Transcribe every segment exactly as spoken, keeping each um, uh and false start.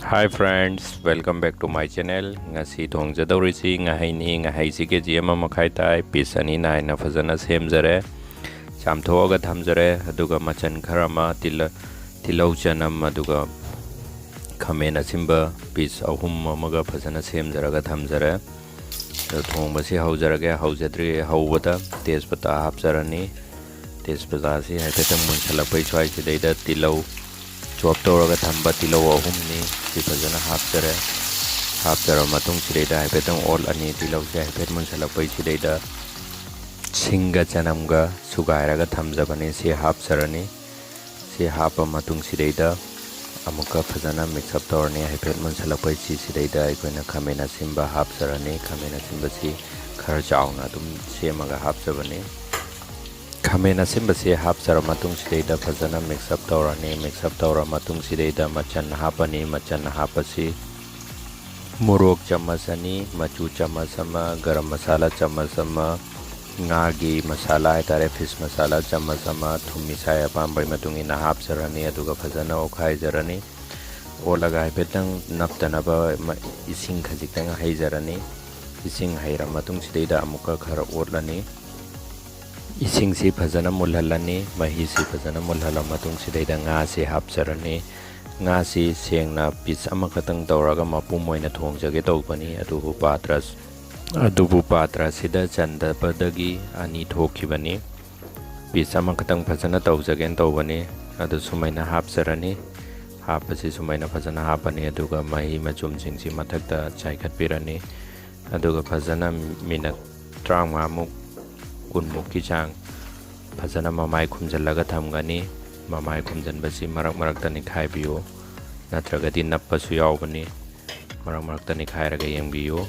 Hi friends, welcome back to my channel. ꯉꯁꯤ ꯊꯣꯡꯖꯗꯧꯔꯤꯁꯤ ꯉꯥꯍꯩꯅꯤ꯫ ꯉꯥꯍꯩꯁꯤ ꯀꯦ G ꯑꯃ ꯃꯈꯥꯏ ꯇꯥꯏ꯫ ꯄꯤꯁ ꯑꯅꯤ ꯅꯥꯏꯅ ꯐꯖꯅ ꯁꯦꯝꯖꯔꯦ, ꯆꯥꯝꯊꯣꯛꯑꯒ ꯊꯝꯖꯔꯦ꯫ ꯑꯗꯨꯒ ꯃꯆꯟ ꯈꯔ ꯑꯃ, ꯇꯤꯜꯂ-, ꯇꯤꯜꯍꯧ, ꯆꯅꯝ, ꯑꯗꯨꯒ ꯈꯥꯃꯦꯟ ꯑꯁꯤꯟꯕ ꯄꯤꯁ ꯑꯍꯨꯝ ꯑꯃꯒ ꯐꯖꯅ ꯁꯦꯝꯖꯔꯒ ꯊꯝꯖꯔꯦ꯫ ꯑꯗꯣ ꯊꯣꯡꯕꯁꯤ ꯍꯧꯖꯔꯒꯦ꯫ ꯍꯧꯖꯗ꯭ꯔꯤ ꯍꯧꯕꯗ ꯇꯦꯖꯄꯇꯥ ꯍꯥꯞꯆꯔꯅꯤ꯫ ꯇꯦꯖꯄꯇꯥꯁꯤ ꯍꯥꯏꯐꯦꯠꯇꯪ ꯃꯨꯟꯁꯜꯂꯛꯄꯩ ꯁ꯭ꯋꯥꯏꯁꯤꯗꯩꯗ ꯇꯤꯜꯍꯧ, ꯆꯣꯞ ꯇꯧꯔꯒ ꯊꯝꯕ ꯇꯤꯜꯍꯧ ꯑꯍꯨꯝꯅꯤ, ꯁꯤ ꯐꯖꯅ ꯍꯥꯞꯆꯔꯦ꯫ ꯍꯥꯞꯆꯔꯕ ꯃꯇꯨꯡꯁꯤꯗꯩꯗ ꯍꯥꯏꯐꯦꯠꯇꯪ ꯑꯣꯠꯂꯅꯤ꯫ ꯇꯤꯜꯍꯧꯁꯦ ꯍꯥꯏꯐꯦꯠ ꯃꯨꯟꯁꯜꯂꯛꯄꯩꯁꯤꯗꯩꯗ ꯁꯤꯡꯒ ꯆꯅꯝꯒ ꯁꯨꯒꯥꯏꯔꯒ ꯊꯝꯖꯕꯅꯤ, ꯁꯤ ꯍꯥꯞꯆꯔꯅꯤ꯫ ꯁꯤ ꯍꯥꯞꯄ ꯃꯇꯨꯡꯁꯤꯗꯩꯗ ꯑꯃꯨꯛꯀ ꯐꯖꯅ mix up ꯇꯧꯔꯅꯤ꯫ ꯍꯥꯏꯐꯦꯠ ꯃꯨꯟꯁꯜꯂꯛꯄꯩ ꯁꯤꯁꯤꯗꯩꯗ ꯑꯩꯈꯣꯏꯅ ꯈꯥꯃꯦꯟ ꯑꯁꯤꯟꯕ ꯍꯥꯞꯆꯔꯅꯤ꯫ ꯈꯥꯃꯦꯟ ꯑꯁꯤꯟꯕꯁꯤ ꯈꯔ ꯆꯥꯎꯅ ꯑꯗꯨꯝ ꯁꯦꯝꯃꯒ ꯍꯥꯞꯆꯕꯅꯤ꯫ ꯈꯥꯃꯦꯟ ꯑꯁꯤꯟꯕꯁꯤ ꯍꯥꯞꯆꯔ ꯃꯇꯨꯡꯁꯤꯗꯩꯗ ꯐꯖꯅ mix up ꯇꯧꯔꯅꯤ꯫ Mix up ꯇꯧꯔ ꯃꯇꯨꯡꯁꯤꯗꯩꯗ ꯃꯆꯟ ꯍꯥꯞꯄꯅꯤ꯫ ꯃꯆꯟ ꯍꯥꯞꯄꯁꯤ ꯃꯣꯔꯣꯛ ꯆꯥꯃꯁ ꯑꯅꯤ, ꯃꯆꯨ ꯆꯥꯃꯁ ꯑꯃ, ꯒꯔꯝ ꯃꯁꯥꯂꯥ ꯆꯥꯃꯁ ꯑꯃ, ꯉꯥꯒꯤ ꯃꯁꯥꯂꯥ ꯍꯥꯏꯇꯥꯔꯦ, fish ꯃꯁꯥꯂꯥ ꯆꯥꯃꯁ ꯑꯃ, ꯊꯨꯝ ꯏꯁꯥ ꯑꯄꯥꯝꯕꯒꯤ ꯃꯇꯨꯡ ꯏꯟꯅ ꯍꯥꯞꯆꯔꯅꯤ꯫ ꯑꯗꯨꯒ ꯐꯖꯅ ꯑꯣꯠꯈꯥꯏꯖꯔꯅꯤ꯫ ꯑꯣꯠꯂꯒ ꯍꯥꯏꯐꯦꯠꯇꯪ ꯅꯞꯇꯅꯕ ꯃ-, ꯏꯁꯤꯡ ꯈꯖꯤꯛꯇꯪ ꯍꯩꯖꯔꯅꯤ꯫ ꯏꯁꯤꯡ ꯍꯩꯔ ꯃꯇꯨꯡꯁꯤꯗꯩꯗ ꯑꯃꯨꯛꯀ ꯈꯔ ꯑꯣꯠꯂꯅꯤ꯫ ꯏꯁꯤꯡꯁꯤ ꯐꯖꯅ ꯃꯨꯜꯍꯜꯂꯅꯤ꯫ ꯃꯍꯤꯁꯤ ꯐꯖꯅ ꯃꯨꯜꯍꯜꯂ ꯃꯇꯨꯡꯁꯤꯗꯩꯗ ꯉꯥꯁꯤ ꯍꯥꯞꯆꯔꯅꯤ꯫ ꯉꯥꯁꯤ ꯁꯦꯡꯅ piece ꯑꯃꯈꯛꯇꯪ ꯇꯧꯔꯒ ꯃꯄꯨꯝ ꯑꯣꯏꯅ ꯊꯣꯡꯖꯒꯦ ꯇꯧꯕꯅꯤ, ꯑꯗꯨꯕꯨ ꯄꯥꯇ꯭ꯔ, ꯑꯗꯨꯕꯨ ꯄꯥꯇ꯭ꯔ ꯑꯁꯤꯗ ꯆꯟꯗꯕꯗꯒꯤ ꯑꯅꯤ ꯊꯣꯛꯈꯤꯕꯅꯤ꯫ Piece ꯑꯃꯈꯛꯇꯪ ꯐꯖꯅ ꯇꯧꯖꯒꯦꯅ ꯇꯧꯕꯅꯤ꯫ ꯑꯗꯨ ꯁꯨꯃꯥꯏꯅ ꯍꯥꯞꯆꯔꯅꯤ꯫ ꯍꯥꯞꯄꯁꯤ ꯁꯨꯃꯥꯏꯅ ꯐꯖꯅ ꯍꯥꯞꯄꯅꯤ, ꯑꯗꯨꯒ ꯃꯍꯤ ꯃꯆꯨꯝꯁꯤꯡꯁꯤ ꯃꯊꯛꯇ ꯆꯥꯏꯈꯠꯄꯤꯔꯅꯤ꯫ ꯑꯗꯨꯒ ꯐꯖꯅ minute ꯇꯔꯥꯃꯉꯥꯃꯨꯛ, ꯀꯨꯟꯃꯨꯛꯀꯤ ꯆꯥꯡ ꯐꯖꯅ ꯃꯃꯥꯏ ꯈꯨꯝꯖꯤꯜꯂꯒ ꯊꯝꯒꯅꯤ꯫ ꯃꯃꯥꯏ ꯈꯨꯝꯖꯤꯟꯕꯁꯤ ꯃꯔꯛ ꯃꯔꯛꯇ ꯅꯤꯈꯥꯏꯕꯤꯌꯨ, ꯅꯠꯇ꯭ꯔꯒꯗꯤ ꯅꯞꯄꯁꯨ ꯌꯥꯎꯕꯅꯤ꯫ ꯃꯔꯛ ꯃꯔꯛꯇ ꯅꯤꯈꯥꯏꯔꯒ ꯌꯦꯡꯕꯤꯌꯨ꯫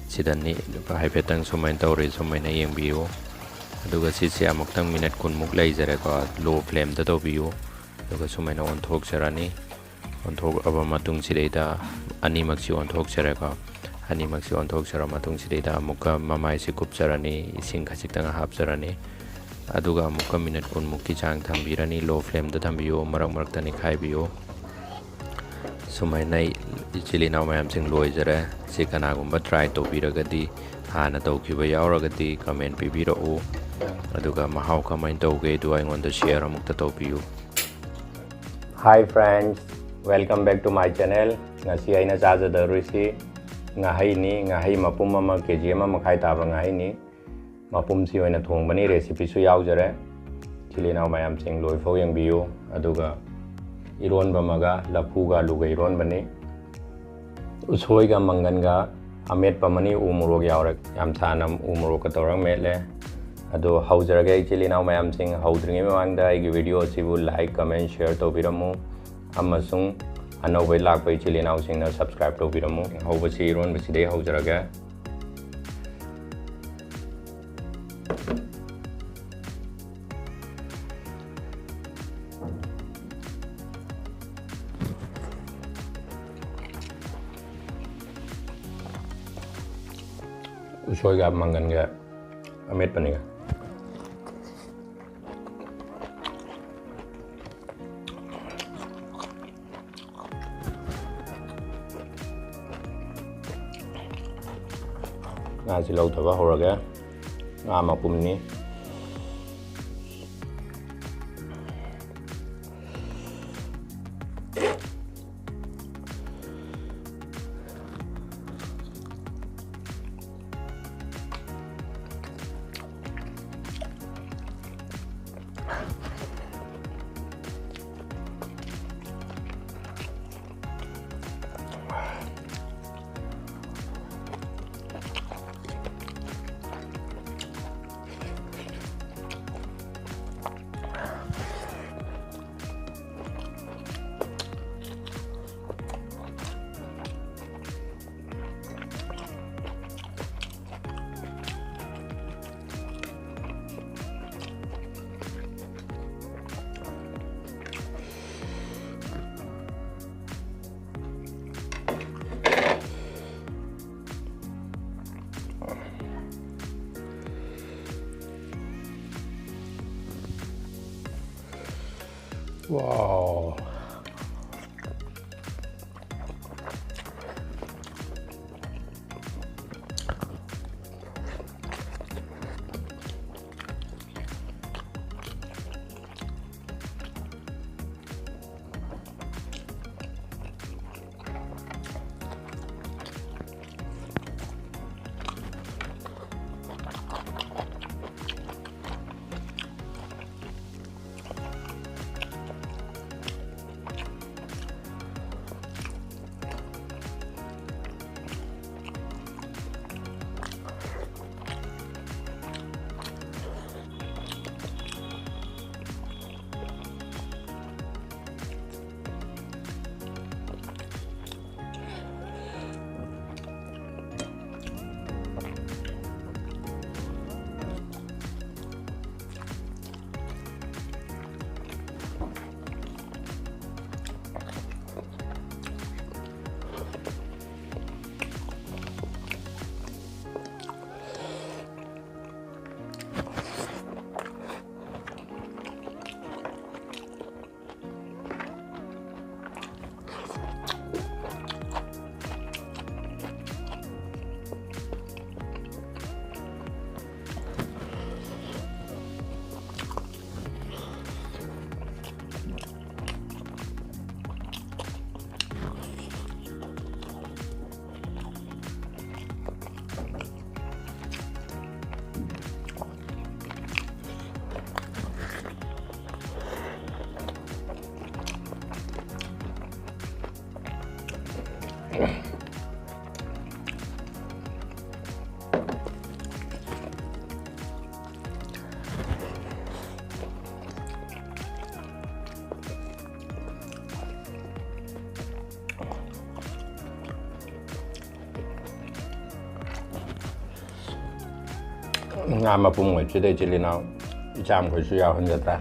ꯁꯤꯗ ꯅꯤ-, ꯍꯥꯏꯐꯦꯠꯇꯪ ꯁꯨꯃꯥꯏꯅ ꯇꯧꯔꯦ, ꯁꯨꯃꯥꯏꯅ ꯌꯦꯡꯕꯤꯌꯨ꯫ ꯑꯗꯨꯒ ꯁꯤꯁꯦ ꯑꯃꯨꯛꯇꯪ minute ꯀꯨꯟꯃꯨꯛ ꯂꯩꯖꯔꯦꯀꯣ, low flameꯗ ꯇꯧꯕꯤꯌꯨ꯫ ꯑꯗꯨꯒ ꯁꯨꯃꯥꯏꯅ ꯑꯣꯟꯊꯣꯛꯆꯔꯅꯤ꯫ ꯑꯣꯟꯊꯣꯛꯑꯕ ꯃꯇꯨꯡꯁꯤꯗꯩꯗ ꯑꯅꯤꯃꯛꯁꯤ ꯑꯣꯟꯊꯣꯛꯆꯔꯦꯀꯣ꯫ ꯑꯅꯤꯃꯛꯁꯤ ꯑꯣꯟꯊꯣꯛꯆꯔꯕ ꯃꯇꯨꯡꯁꯤꯗꯩꯗ ꯑꯃꯨꯛꯀ ꯃꯃꯥꯏꯁꯤ ꯀꯨꯞꯆꯔꯅꯤ, ꯏꯁꯤꯡ ꯈꯖꯤꯛꯇꯪ ꯍꯥꯞꯆꯔꯅꯤ꯫ ꯑꯗꯨꯒ ꯑꯃꯨꯛꯀ minute ꯀꯨꯟꯃꯨꯛꯀꯤ ꯆꯥꯡ ꯊꯝꯕꯤꯔꯅꯤ, low flameꯗ ꯊꯝꯕꯤꯌꯨ, ꯃꯔꯛ ꯃꯔꯛꯇ ꯅꯤꯈꯥꯏꯕꯤꯌꯨ꯫ ꯁꯨꯃꯥꯏꯅ ꯑꯩ ꯏꯆꯤꯜ ꯏꯅꯥꯎ ꯃꯌꯥꯝꯁꯤꯡ ꯂꯣꯏꯖꯔꯦ꯫ ꯁꯤ ꯀꯅꯥꯒꯨꯝꯕ try ꯇꯧꯕꯤꯔꯒꯗꯤ, ꯍꯥꯟꯅ ꯇꯧꯈꯤꯕ ꯌꯥꯎꯔꯒꯗꯤ comment ꯄꯤꯕꯤꯔꯛꯎ꯫ ꯑꯗꯨꯒ ꯃꯍꯥꯎ ꯀꯃꯥꯏꯅ ꯇꯧꯒꯦꯗꯨ ꯑꯩꯉꯣꯟꯗ share ꯑꯃꯨꯛꯇ ꯇꯧꯕꯤꯌꯨ꯫ Hi friends, welcome back to my channel. ꯉꯁꯤ ꯑꯩꯅ ꯆꯥꯖꯗꯧꯔꯤꯁꯤ ꯉꯥꯍꯩꯅꯤ꯫ ꯉꯥꯍꯩ ꯃꯄꯨꯝ ꯑꯃ, ꯀꯦ ꯖꯤ ꯑꯃ ꯃꯈꯥꯏ ꯇꯥꯕ ꯉꯥꯍꯩꯅꯤ꯫ ꯃꯄꯨꯝꯁꯤ ꯑꯣꯏꯅ ꯊꯣꯡꯕꯅꯤ꯫ Recipeꯁꯨ ꯌꯥꯎꯖꯔꯦ꯫ ꯏꯆꯤꯜ ꯏꯅꯥꯎ ꯃꯌꯥꯝꯁꯤꯡ ꯂꯣꯏꯐꯥꯎ ꯌꯦꯡꯕꯤꯌꯨ꯫ ꯑꯗꯨꯒ ꯏꯔꯣꯟꯕ ꯑꯃꯒ, ꯂꯐꯨꯒ ꯑꯂꯨꯒ ꯏꯔꯣꯟꯕꯅꯤ꯫ ꯎꯁꯣꯏꯒ ꯃꯪꯒꯟꯒ ꯑꯃꯦꯠꯄ ꯑꯃꯅꯤ꯫ ꯎ ꯃꯣꯔꯣꯛ ꯌꯥꯎꯔꯦ꯫ ꯌꯥꯝ ꯁꯥꯅ ꯎ ꯃꯣꯔꯣꯛꯀ ꯇꯧꯔꯒ ꯃꯦꯠꯂꯦ꯫ ꯑꯗꯣ ꯍꯧꯖꯔꯒꯦ ꯏꯆꯤꯜ ꯏꯅꯥꯎ ꯃꯌꯥꯝꯁꯤꯡ꯫ ꯍꯧꯗ꯭ꯔꯤꯉꯩ ꯃꯃꯥꯡꯗ ꯑꯩꯒꯤ video ꯑꯁꯤꯕꯨ like, comment, share ꯇꯧꯕꯤꯔꯝꯃꯨ꯫ ꯑꯃꯁꯨꯡ ꯑꯅꯧꯕ ꯂꯥꯛꯄ ꯏꯆꯤꯜ ꯏꯅꯥꯎꯁꯤꯡꯅ subscribe ꯇꯧꯕꯤꯔꯝꯃꯨ꯫ ꯍꯧꯕꯁꯤ ꯏꯔꯣꯟꯕꯁꯤꯗꯩ ꯍꯧꯖꯔꯒꯦ꯫ ꯎꯁꯣꯏꯒ ꯃꯪꯒꯟꯒ ꯑꯃꯦꯠꯄꯅꯤꯒ꯫ ꯉꯥꯁꯤ ꯂꯧꯊꯕ ꯍꯧꯔꯒꯦ꯫ ꯉꯥ ꯃꯄꯨꯝꯅꯤ꯫ Wow. ꯉꯥ ꯃꯄꯨꯝ ꯑꯣꯏꯕꯁꯤꯗ ꯏꯆꯤꯜ ꯏꯅꯥꯎ ꯏꯆꯥ ꯃꯈꯣꯏꯁꯨ ꯌꯥꯎꯍꯟꯒꯗ꯭ꯔꯥ?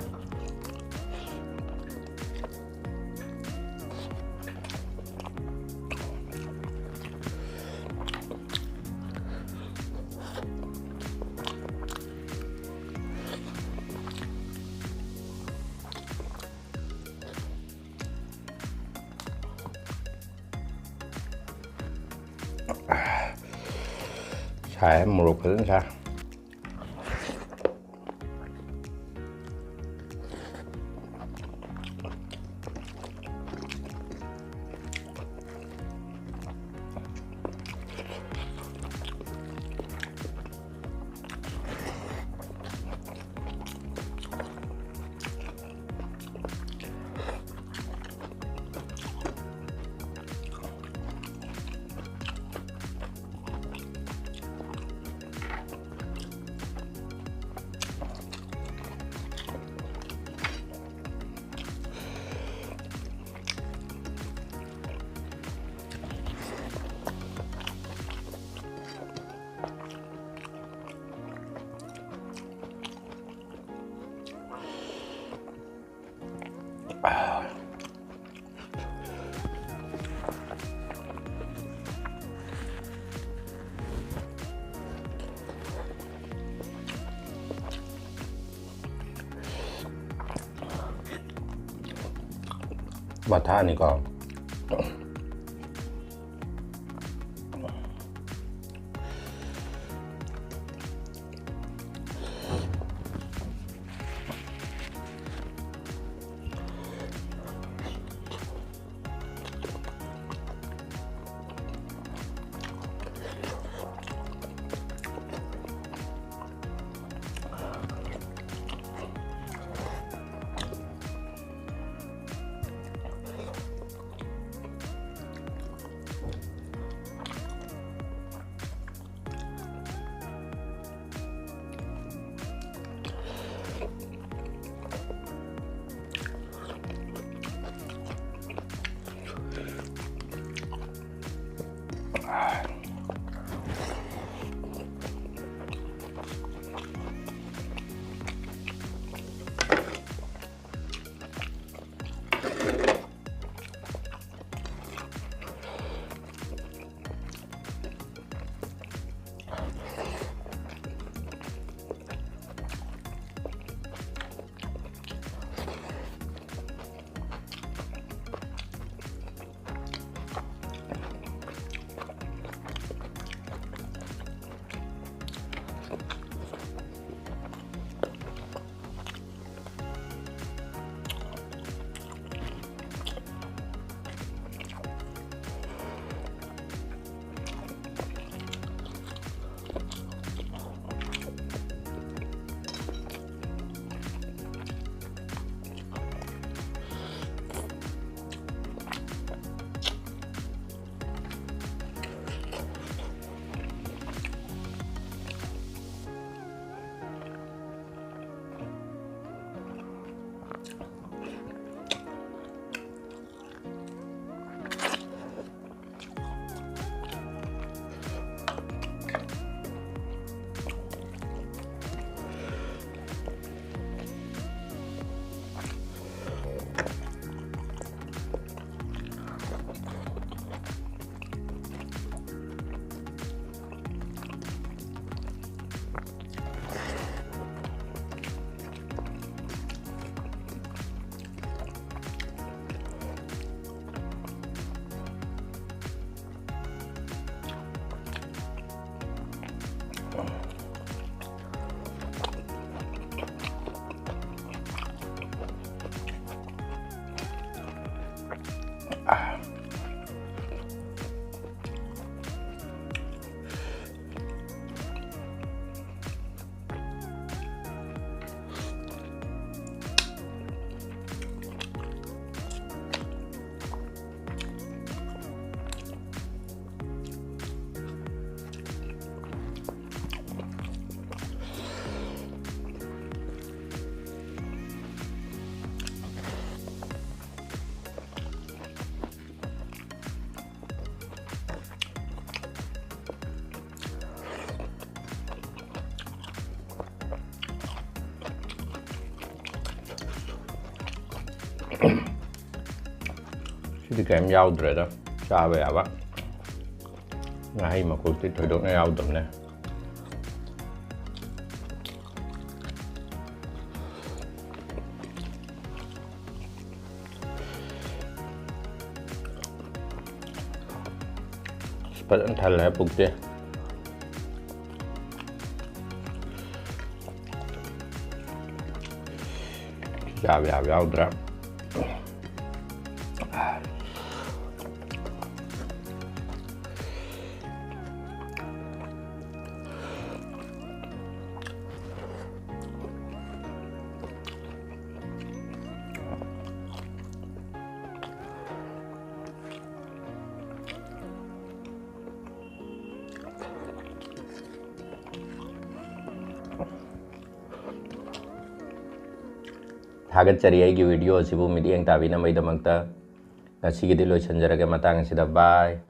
ꯁꯥꯏ, ꯃꯣꯔꯣꯛ ꯐꯖꯅ ꯁꯥꯏ꯫ ꯃꯊꯥꯅꯤꯀꯣ꯫ ꯁꯤꯗꯤ ꯀꯔꯤꯝ ꯌꯥꯎꯗ꯭ꯔꯦꯗ꯫ ꯆꯥꯕ ꯌꯥꯕ ꯉꯥꯍꯩ ꯃꯀꯣꯛꯇꯤ ꯊꯣꯏꯗꯣꯛꯅ ꯌꯥꯎꯗꯕꯅꯦ꯫ ꯑꯁ, ꯐꯖꯅ ꯊꯜꯂꯦ ꯄꯨꯛꯇꯤ꯫ ꯌꯥꯕ ꯌꯥꯕ ꯌꯥꯎꯗ꯭ꯔꯦ꯫ ꯊꯥꯒꯠꯆꯔꯤ ꯑꯩꯒꯤ video ꯑꯁꯤꯕꯨ ꯃꯤꯠꯌꯦꯡ ꯇꯥꯕꯤꯅꯕꯒꯤꯗꯃꯛꯇ꯫ ꯉꯁꯤꯒꯤꯗꯤ ꯂꯣꯏꯁꯤꯟꯖꯔꯒꯦ ꯃꯇꯥꯡ ꯑꯁꯤꯗ꯫ Bye꯫